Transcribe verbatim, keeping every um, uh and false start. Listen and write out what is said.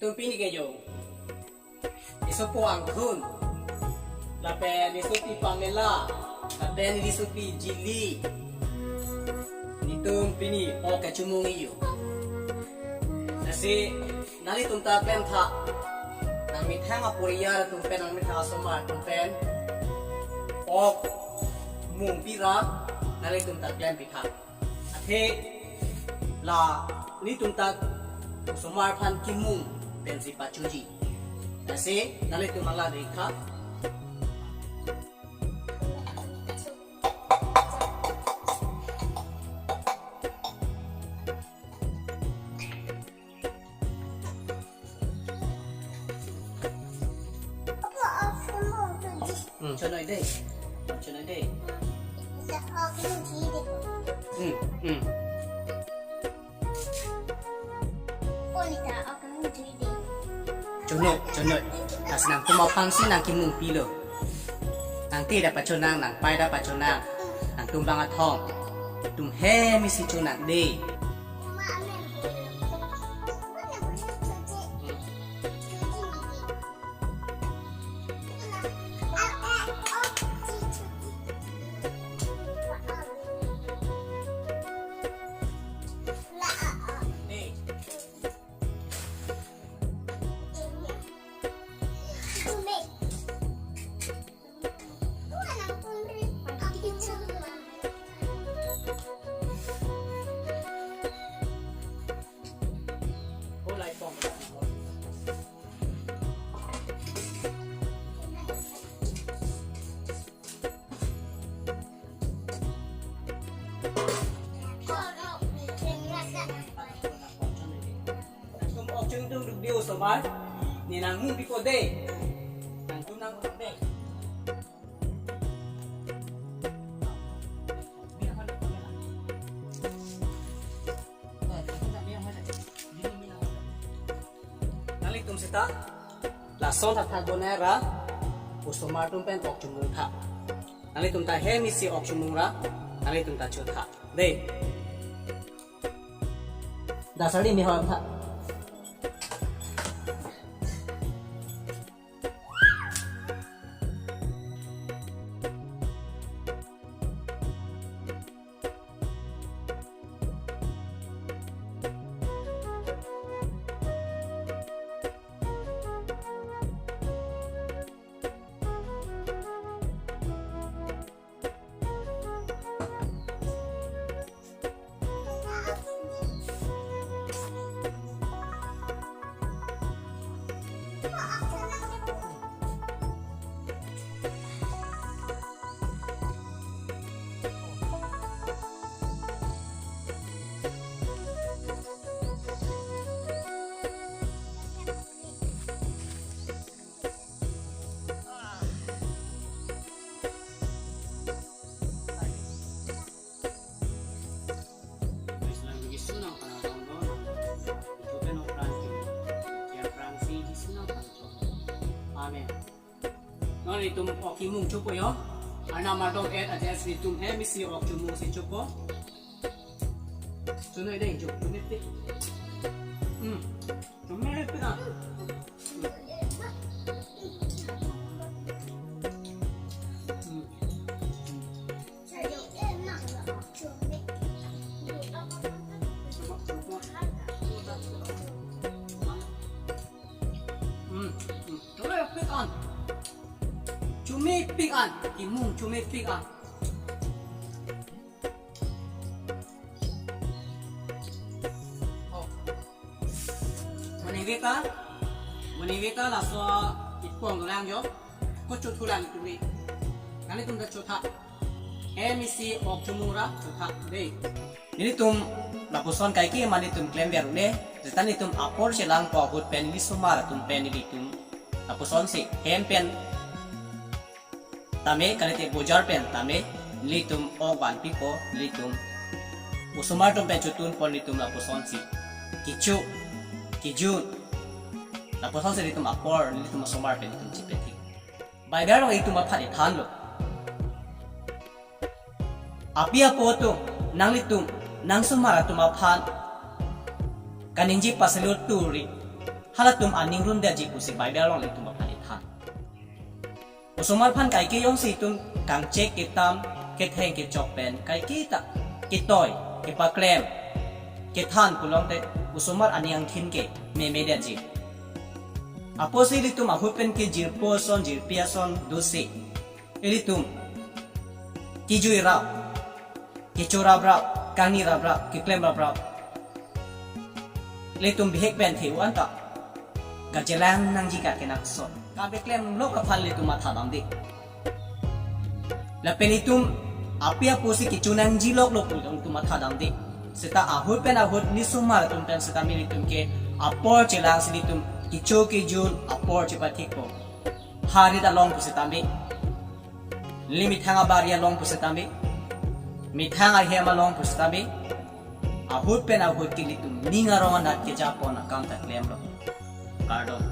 Tum pini ke jo. Isopo Angthun. Lapen isopi Pamela. Lapen isopi Jili. Netum pini ok kachomung-i jo. Lasi nanglitum ta klem tha. Nangmethang aporiyar atum pen, nangmethang asomar atum pen ok mungpi ra nanglitum ta klem pitha. Athe la netum ta osomar aphan kimung pensi pachoji. Lasi nanglitum ala dei tha. Hmm, chonoi dei. Chonoi dei. Hmm, hmm. Chonoi, chonoi. Lasi nangtum aphansi nangkimungpilo. Nangthe ta pachonang, nangpai ta pachonang. Nangtum bang athom. Tum hem isi chonang dei. Nangtum ok chingtung duk dei osomar. Ne nangmungpipo dei. Nangtum nang dei. Nanglitum seta lason thakthak bonai ra osomar atum pen ok chomung tha. Nanglitum ta hem isi ok chomung ra nanglitum ta cho tha. Dei. Dasari mehor tha. Amen. Non netum ok kimung chopo jo. Arnam ardom-et ajes netum hem isi ok chomungsi chopo. Chonoi dei jo, chomepik. Hmm. Chomepik ah. Hmm. Hmm, hmm. Chomepik an. Chomepik an. Kimung chomepik an. Oh. Monit vek ta, monit vek ta laso ipong lang jo. Ko chothulang tumi. Nanglitum ta chotha. Hem isi ok chomung ra chotha dei. Nelitum lapuson kaike ma nelitum klemver un-e. Seta nelitum apor chelangpo ahut pen neli osomar atum pen nelitum lapusonsi hem pen tame kalite bojar pen tame nelitum ok vanpipo, nelitum osomar atum pen chotunpo, nelitum lapusonsi kecho kejun lapusonsi nelitum apor nelitum osomar pen nelitum chepethek. Bible along itum aphan ithanlo. Api apo atum, nanglitum nangsomar atum aphan kaningje pasiloturi Halatum aning rundet ji pusi Bible along ilitum aphan ithan. Osomar aphan kaike jongsi itum kangchek ketam ketheng kechok pen kaike ta ketoi kepaklem kethan pulote osomar aning angthin ke memedet ji. Apotsi ilitum ahut pen kejirpo ason jirpi ason dosi ilitum kejui rap, kecho rap rap, kangni rap rap, keklem rap rap. Ilitum bihek pen the-o anta kachelang nangji ka kenangsot. Kabe klemlok aphan ilitum matha damde. Lapen itum api apo si kecho nangji loklo pu ilitum matha damde. Seta ahut pen ahut nisomar atum pen seta ilitum ke apor chelangsi ilitum kecho kejun apor chepathikpo. Harit along pusitame, ili methang abari along pusitame, methang ahem along pusitame, ahut pen ahut ke ilitum ning arong anat kejapon akam ta klemlo. Kardom.